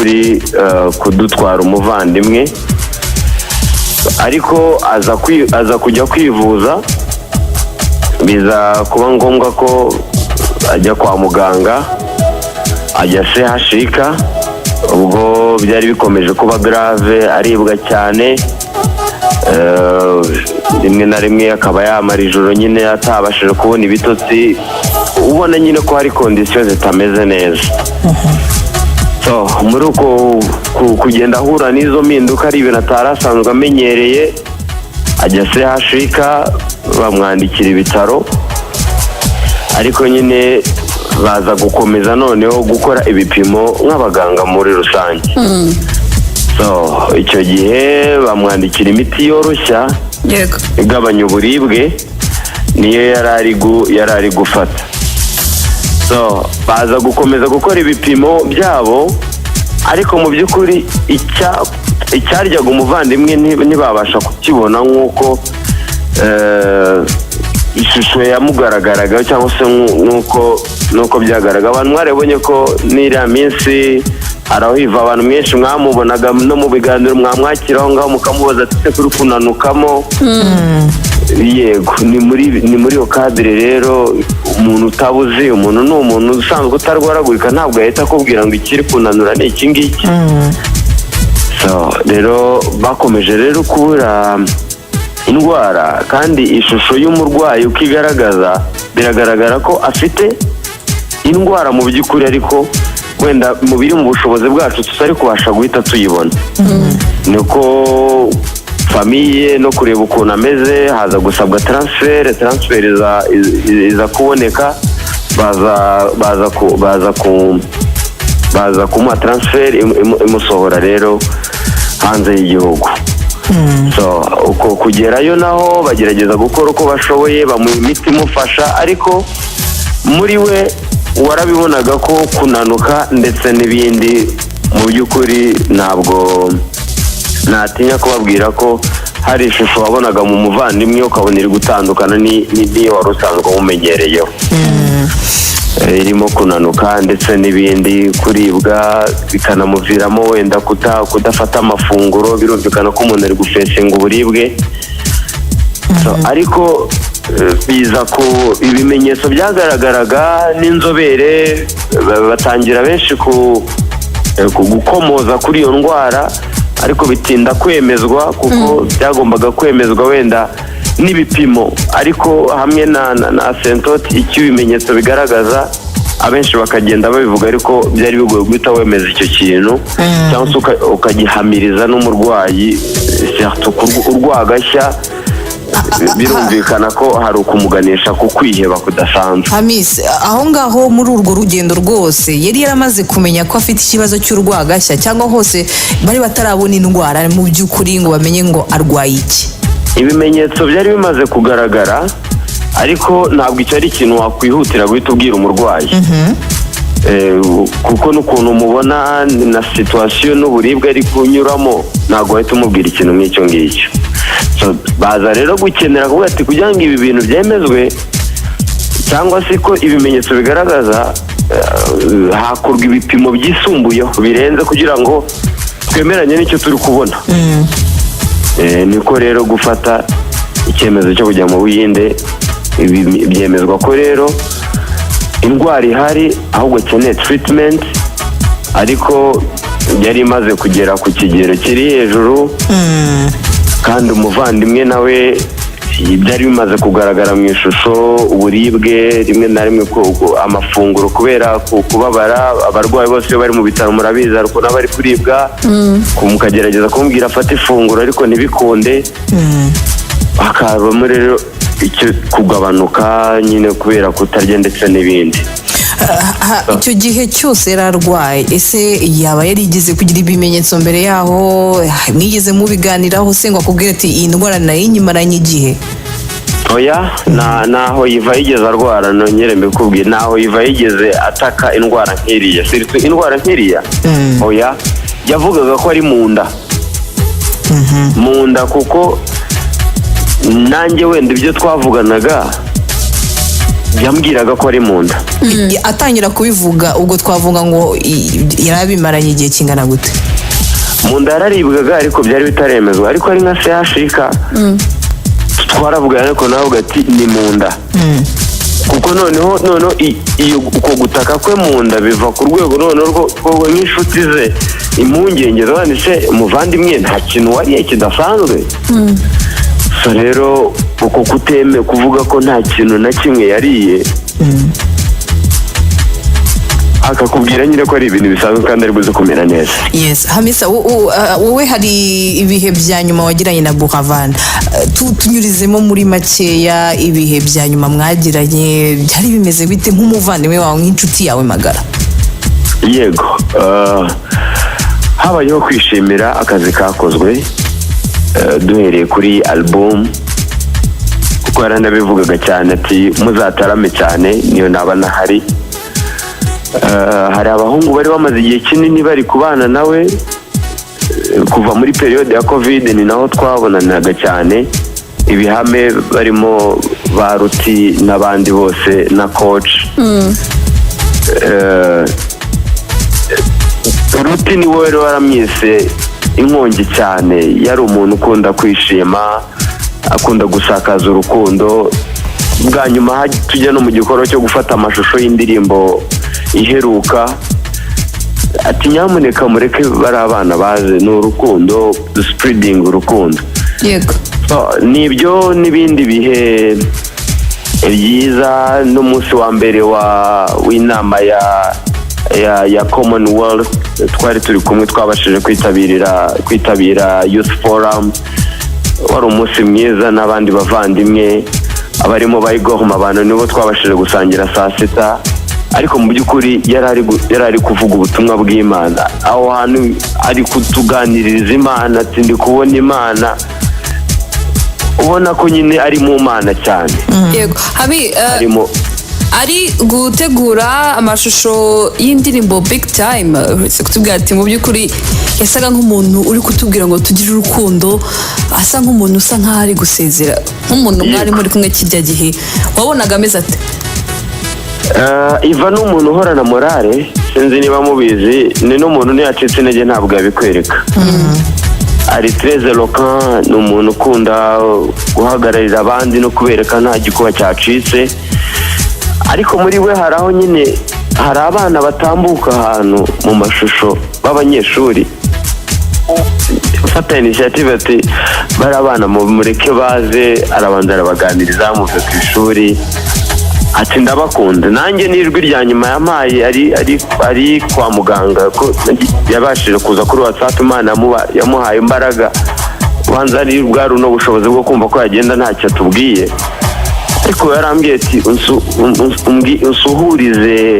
by'ukuri kudutwara umuvandimwe, ariko aza kujya kwivuza, biza kuba ngombwa ko ajya kwa muganga, ajya CHUK. Ubwo byari bikomeje kuba grave, aribwa cyane, rimwe na rimwe akaba yamara ijoro nyine atabashije kubona ibitotsi, ubona nyine ko hari conditions zitameze neza. So muri uko kugenda ahura n'izo mpinduka, ari ibintu atari asanzwe amenyereye, ajya CHUK, bamwandikira ibitaro, ariko nyine baza gukomeza noneho gukora ibipimo nk'abaganga muri rusange. So icyo gihe bamwandikira imiti yoroshya igabanya uburibwe, niyo yari ari gufata. So baza gukomeza gukora ibipimo byabo, ariko mu by'ukuri icyaryaga umuvandimwe ntibabasha kukibona nk'uko ishusho yamugaragaraga cyangwa se nk'uko byagaragara. Abantu mwarabonye ko n'iriya minsi arahiva, abantu mwinshi mwamubonaga no mu biganiro, mwamwakira aho ngaho mukamubaza ati: "Se kuri kunanukamo?" Yego, ni muri iyo cadre rero. Umuntu utabuzi umuntu, ni umuntu usanzwe utarwaragurika, ntabwo yahita akubwira ngo ikiri kunanura ni iki ngiki. So rero bakomeje rero kubura indwara, kandi ishusho y'umurwayi uko igaragaza, biragaragara ko afite indwara mu by'ukuri, ariko wenda mu biri mu bushobozi bwacu tutari kubasha guhita tuyibona. Niko famille no kureba ukuntu ameze, haza gusabwa transfert. Transfert iza kuboneka, baza kumuha transfert imusohora rero hanze y'igihugu. So uko kugerayo naho bagerageza gukora uko bashoboye, bamuha imiti imufasha, ariko muri we warabibonaga ko kunanuka ndetse n'ibindi. Mu by'ukuri ntabwo natinya kubabwira ko hari ishusho wabonaga mu muvandimwe ukabona iri gutandukana n'iyo wari usanzwe umumenyereyeho. Irimo kunanuka ndetse n'ibindi, kuribwa, bikanamuviramo wenda kudafata amafunguro. Birumvikana ko umuntu ari gufesinga uburibwe. So, ariko biza ku ibimenyetso byagaragaraga n'inzobere, batangira benshi ku gukomoza kuri iyo ndwara, ariko bitinda kwemezwa kuko byagombaga kwemezwa wenda n'ibipimo, ariko hamwe na sentoti icyo ibimenyetso bigaragaza, abenshi bakagenda babivuga, ariko byari bigoye guhita wemeza icyo kintu cyangwa se ukagihamiriza n'umurwayi, surtout urwagashya. Birumvikana ko hari ukumuganisha ku kwiheba kudasanzwe. Hamis, aho ngaho muri urwo rugendo rwose yari yaramaze kumenya ko afite ikibazo cy'urwagashya, cyangwa hose bari batarabona indwara mu by'ukuri ngo bamenye ngo arwaye iki? Ibimenyetso byari bimaze kugaragara, ariko ntabwo icyo ari ikintu wakwihutira guhita ubwira umurwayi, kuko n'ukuntu umubona na situation n'uburibwe ari kunyuramo, ntabwo wahita umubwira ikintu nk'icyo ngicyo. So, baza rero gukenera kuvuga ati kugira ngo ibi bintu byemezwe cyangwa se ko ibimenyetso bigaragaza, hakorwa ibipimo byisumbuyeho birenze kugira ngo twemeranye n'icyo turi kubona. Niko rero gufata icyemezo cyo kujya mu Buhinde, ibi byemezwa ko rero indwara ihari, ahubwo akeneye treatment, ariko yari imaze kugera ku kigero kiri hejuru, kandi umuvandimwe nawe byari bimaze kugaragara mu ishusho, uburibwe, rimwe na rimwe amafunguro kubera kubabara. Abarwayi bose iyo bari mu bitaro murabizi, hari ukuntu aba ari kuribwa, mukagerageza kumubwira afate ifunguro ariko ntibikunde, hakabamo rero icyo kugabanuka nyine kubera kutarya ndetse n'ibindi. Icyo gihe cyose yari arwaye, ese yaba yarigeze kugira ibimenyetso mbere yaho? Mwigeze mubiganiraho se ngo akubwire ati: "Iyi ndwara nayo inyimaranye igihe"? Oya, naho yiva yigeze arwara. Nongere mbikubwiye, naho yiva yigeze ataka indwara nk'iriya, surtout indwara nk'iriya, oya. Yavugaga ko ari mu nda, mu nda, kuko nanjye wenda ibyo twavuganaga Yambwiraga ko ari mu nda. Atangira kubivuga, ubwo twavuga ngo yari abimaranye igihe kingana gute? Mu nda yararibwaga, ariko byari bitaremezwa, ariko ari nka CHUK twaravugana, ariko nawe ati ni mu nda, kuko noneho iyo uko gutaka kwe mu nda biva ku rwego noneho rwo nk'inshuti ze impungenge zanditse: "Umuvandimwe, nta kintu wariye kidasanzwe?" So rero uko kuteme kuvuga ko nta kintu na kimwe yariye, akakubwira nyine ko ari ibintu bisanzwe kandi ari buze kumera neza. Yes, Hamisa, wowe hari ibihe bya nyuma wagiranye na Buravan. Tunyurizemo muri makeya ibihe bya nyuma mwagiranye, byari bimeze bite nk'umuvandimwe wawe, nk'inshuti yawe magara? Yego, habayeho kwishimira akazi kakozwe, duhereye kuri album, kuko yaranabivugaga cyane ati: "Muzatarame cyane niyo naba nahari." Hari abahungu bari bamaze igihe kinini bari kubana nawe, kuva muri période ya Covid, ni naho twabonanaga cyane ibihame, barimo ba Ruti n'abandi bose na coach. Ruti ni wowe rero waramwise inkongi cyane. Yari umuntu ukunda kwishima, akunda gusakaza urukundo. Bwa nyuma tujya no mu gikorwa cyo gufata amashusho y'indirimbo iheruka, ati: "Nyamuneka mureke bari abana baze, ni urukundo, spreading urukundo." So, ni ibyo n'ibindi bihe byiza, n'umunsi wa mbere w'inama ya Commonwealth twari turi kumwe, twabashije kwitabira Youth Forum. Wari umunsi mwiza n'abandi bavandimwe abarimo bayigoma, abantu nibo twabashije gusangira saa sita. Ariko mu by'ukuri yari ari kuvuga ubutumwa bw'Imana aho hantu, ari kutuganiriza Imana, ati: "Ndi kubona Imana." Ubona ko nyine ari mu Mana cyane. Yego Habi, arimo ari gutegura amashusho y'indirimbo Big Time, uretse kutubwira ati mu by'ukuri yasaga nk'umuntu uri kutubwira ngo tugire urukundo, asa nk'umuntu usa nk'aho ari gusezera, nk'umuntu mwari muri kumwe kirya gihe, wabonaga ameze ate? Iva ni umuntu uhorana morale, sinzi niba mubizi, ni n'umuntu ntiyacitse intege, ntabwo yabikwereka. Ari très éloquent, ni umuntu ukunda guhagararira abandi no kubereka nta gikuba cyacitse. Ariko muri we hari aho nyine hari abana batambuka ahantu mu mashusho b'abanyeshuri, ufata initiative ati: "Bari abana mureke baze." Arabanza arabaganiriza, muve ku ishuri, ati: "Ndabakunda nanjye." N'ijwi rya nyuma yampaye ari kwa muganga, ko yabashije kuza kuri WhatsApp. Imana yamuhaye imbaraga, ubanza ari bwari uno bushobozi bwo kumva ko yagenda ntacyo atubwiye, ariko yarambwiye ati: "Unsuhurize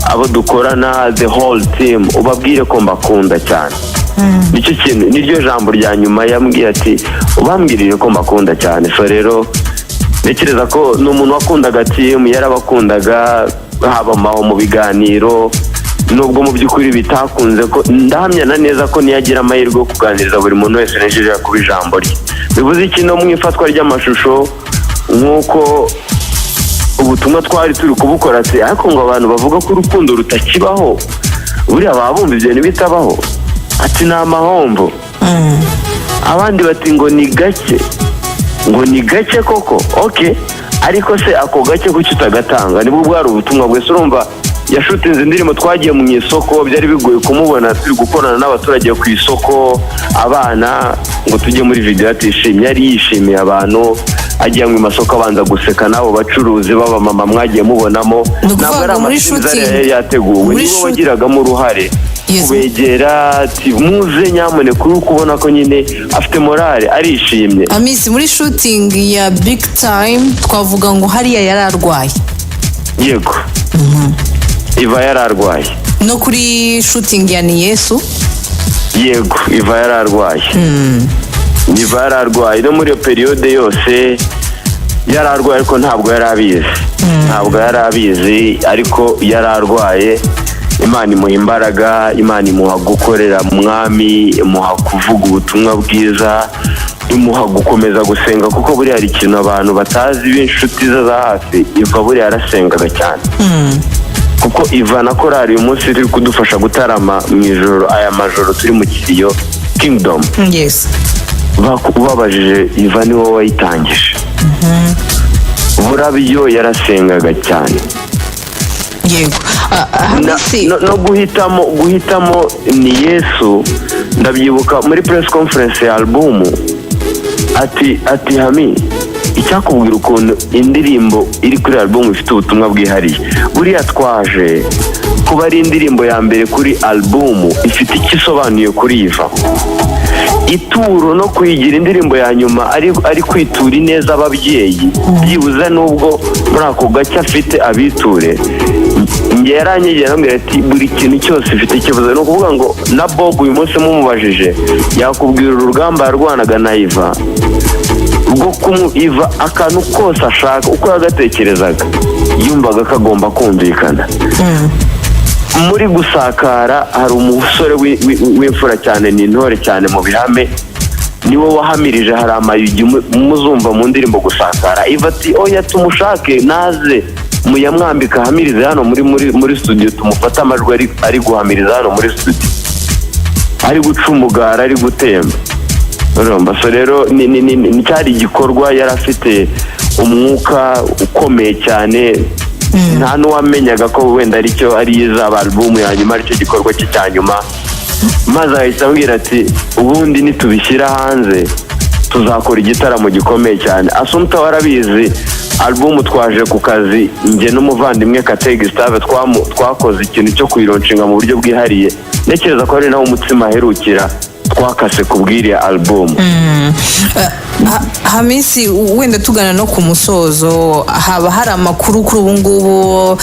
abo dukorana, the whole team, ubabwire ko mbakunda cyane." Nicyo kintu, niryo jambo rya nyuma yambwiye, ati: "Ubambwirire ko mbakunda cyane." So rero ntekereza ko ni umuntu wakundaga team, yarabakundaga, haba maho mu biganiro, nubwo mu by'ukuri bitakunze ko ndahamya na neza ko niyagira amahirwe yo kuganiriza buri muntu wese nejeje kuba ijambo rye bivuze iki. No mu ifatwa ry'amashusho, nk'uko ubutumwa twari turi kubukora, ati: "Ariko ngo abantu bavuga ko urukundo rutakibaho, buriya baba bumva ibyo bintu bitabaho?" Ati: "Ni amahomvo." Abandi bati ngo ni gake, ngo ni gake koko. Ok, ariko se ako gake kuki utagatanga? Nibwo bwari ubutumwa bwese. Urumva yashutinze indirimbo, twagiye mu isoko, byari bigoye kumubona turi gukorana n'abaturage ku isoko, abana, ngo tujye muri video atishimye. Yari yishimiye abantu, agiye mu masoko abanza guseka n'abo bacuruzi b'abamama mwagiye mubonamo. Ni ukuvuga Ntabwo ari ngo muri amashuri shooting- yari yateguwe, muri nibo wagiragamo uruhare kubegera, ati: "Muze nyamuneka." Uri kubona ko nyine afite morale, arishimye. Amisi, muri shooting ya Big Time twavuga ngo hariya yari arwaye? Yego, Iva yari arwaye. No kuri shooting ya Ni Yesu? Yego, Iva yari arwaye, Iva yari arwaye no muri iyo période yose yari arwaye, ariko ntabwo yari abizi, ntabwo yari abizi, ariko yari arwaye. Imana imuha imbaraga, Imana imuha gukorera Mwami, imuha kuvuga ubutumwa bwiza, imuha gukomeza gusenga, kuko buriya hari ikintu abantu batazi b'inshuti ze za hafi. Iva buriya yarasengaga cyane, kuko Iva na korali uyu munsi iri kudufasha gutarama mu ijoro, aya majoro turi mu kiriyo Kingdom, ubabajije Iva ni wowe wayitangije. Burabyo yarasengaga cyane. Yego. Hamisi. No guhitamo ni Yesu. Ndabyibuka muri press conference ya album, ati: "Hami, icyakubwira ukuntu indirimbo iri kuri album ifite ubutumwa bwihariye, buriya twaje kuba ari indirimbo ya mbere kuri album ifite icyo isobanuye kuri Iva. Ituro no kuyigira indirimbo ya nyuma ari kwitura ineza ababyeyi, byibuze nubwo muri ako gace afite abiture." Njye yaranyegera arambwira ati: "Buri kintu cyose ifite ikibazo." Ni ukuvuga ngo na Bob uyu munsi mumubajije yakubwira urugamba yarwanaga na Iva rwo kumu Iva akantu kose ashaka, uko yagatekerezaga yumvaga kagomba kumvikana. Muri gusakara hari umusore w'imfura cyane, ni intore cyane mu bihame, niwe wahamirije. Hari amayugi muzumva mu ndirimbo gusakara. Iva ati: "Oya, tumushake naze muyamwambika ahamirize hano muri studio, tumufate amajwi ari guhamiriza hano muri studio, ari guca umugara, ari gutemba." Urumva, so rero ni cyari igikorwa yari afite umwuka ukomeye cyane. Nta n'uwamenyaga ko wenda aricyo ari izaba album ya nyuma, aricyo gikorwa cye cya nyuma. Maze ahita ambwira ati: "Ubundi nitubishyira hanze tuzakora igitaramo gikomeye cyane." Asumta warabizi, album twaje ku kazi, njye n'umuvandimwe Kate Gustave, twakoze ikintu cyo kuyilaunchinga mu buryo bwihariye. Ntekereza ko ari naho umutsima aherukira twakase ku bw'iriya album. Hamisi, wenda tugana no ku musozo, haba hari amakuru kuri ubu ngubu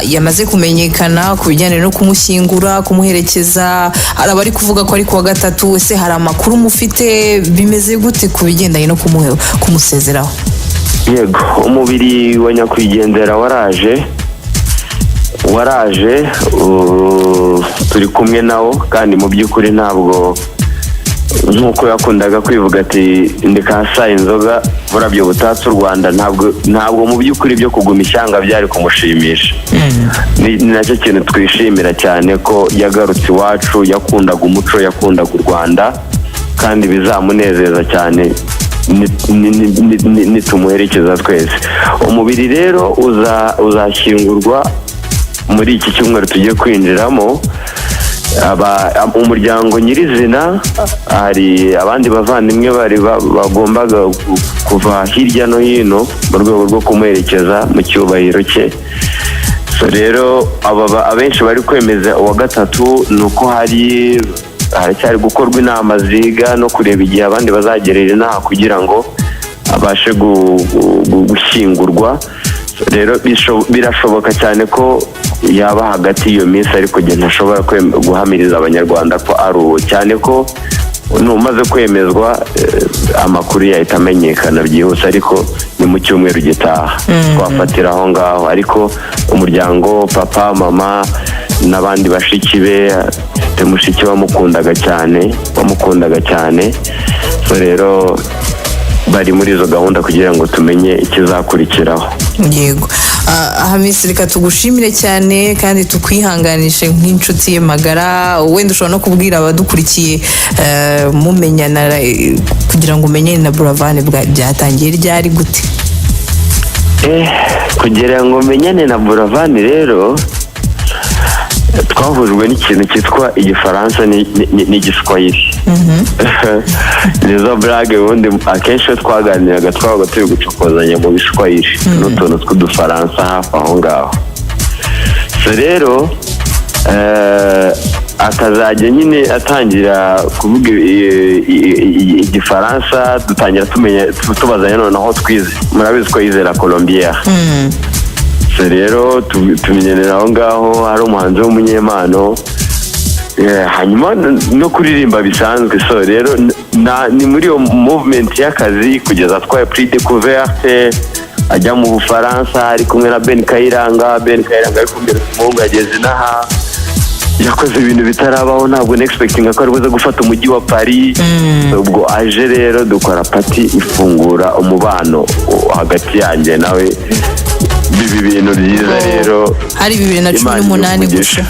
yamaze kumenyekana ku bijyanye no kumushyingura, kumuherekeza? Hari abari kuvuga ko ari kuwa gatatu. Ese hari amakuru mufite? Bimeze gute ku bigendanye no kumusezeraho? Yego, umubiri wa nyakwigendera waraje, turi kumwe nawo. Kandi mu by'ukuri ntabwo, nk'uko yakundaga kwivuga ati: "Ndekasa inzoga burabyo butatse u Rwanda", ntabwo mu by'ukuri byo kuguma ishyanga byari kumushimisha. Ni nacyo kintu twishimira cyane ko yagarutse iwacu. Yakundaga umuco, yakundaga u Rwanda, kandi bizamunezeza cyane nitumuherekeza twese. Umubiri rero uzashyingurwa muri iki cyumweru tugiye kwinjiramo. Umuryango nyirizina, hari abandi bavandimwe bari bagombaga kuva hirya no hino mu rwego rwo kumuherekeza mu cyubahiro cye. So rero abenshi bari kwemeza uwa gatatu, ni uko haracyari gukorwa inama ziga no kureba igihe abandi bazagerera inaha kugira ngo abashe gushyingurwa. So rero birashoboka cyane ko yaba hagati y'iyo minsi, ariko njye ntashobora guhamiriza Abanyarwanda ko ari uwo, cyane ko numaze kwemezwa amakuru yahita amenyekana byihuse. Ariko ni mu cyumweru gitaha twafatira aho ngaho. Ariko umuryango, papa, mama n'abandi bashiki be, afite mushiki wamukundaga cyane, wamukundaga cyane. So rero bari muri izo gahunda kugira ngo tumenye ikizakurikiraho. Yego. Hamisi, reka tugushimire cyane kandi tukwihanganishe nk'inshuti ye magara. Wenda ushobora no kubwira abadukurikiye, mumenyana, kugira ngo umenyane na Buravan byatangiye ryari, gute? Kugira ngo menyane na Buravan rero, twahujwe n'ikintu cyitwa Igifaransa n'Igiswahili. Nizo burage. Ubundi akenshi iyo twaganiraga twabaga turi gucokozanya mu Biswahili n'utuntu tw'Udufaransa hafi aho ngaho. So rero akazajya nyine atangira kuvuga Igifaransa, dutangira tumenya tubazanya noneho twize. Murabizi ko yize La Colombière. So rero tumenyerera aho ngaho, hari umuhanzi w'umunyempano, hanyuma no kuririmba bisanzwe. So rero ni muri iyo movement y'akazi kugeza atwaye Prix Découverte, ajya mu Bufaransa ari kumwe na Ben Kayiranga. Ben Kayiranga ari kumbwira ati: "Umuhungu yageze inaha." Yakoze ibintu bitarabaho. Ntabwo nexpectinga ko ari buze gufata umujyi wa Paris. Ubwo aje rero dukora party ifungura umubano hagati yanjye nawe, biba ibintu byiza rero. Hari bibiri na cumi Imana n'umunani imuhe gusa. umugisha.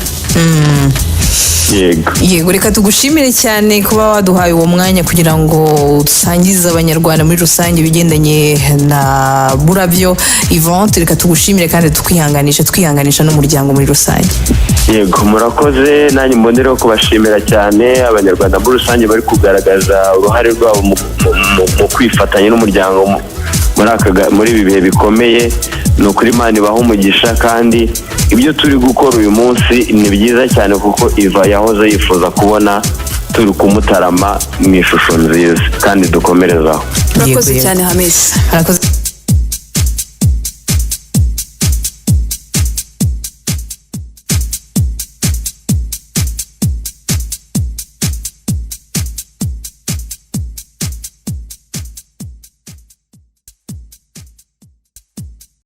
Yego. Yego, reka tugushimire cyane kuba waduhaye uwo mwanya kugira ngo dusangize Abanyarwanda muri rusange ibigendanye na Burabyo Yvan. Reka tugushimire kandi tukwihanganisha, twihanganisha n'umuryango muri rusange. Yego, murakoze. Nanjye mbonereho kubashimira cyane Abanyarwanda muri rusange bari kugaragaza uruhare rwabo mu kwifatanya n'umuryango muri ibi bihe bikomeye. Ni ukuri, Imana ibaha umugisha, kandi ibyo turi gukora uyu munsi ni byiza cyane, kuko Iva yahoze yifuza kubona turi kumutarama mu ishusho nziza, kandi dukomerezaho. Urakoze Yego. cyane, Hamisi. Harakoze.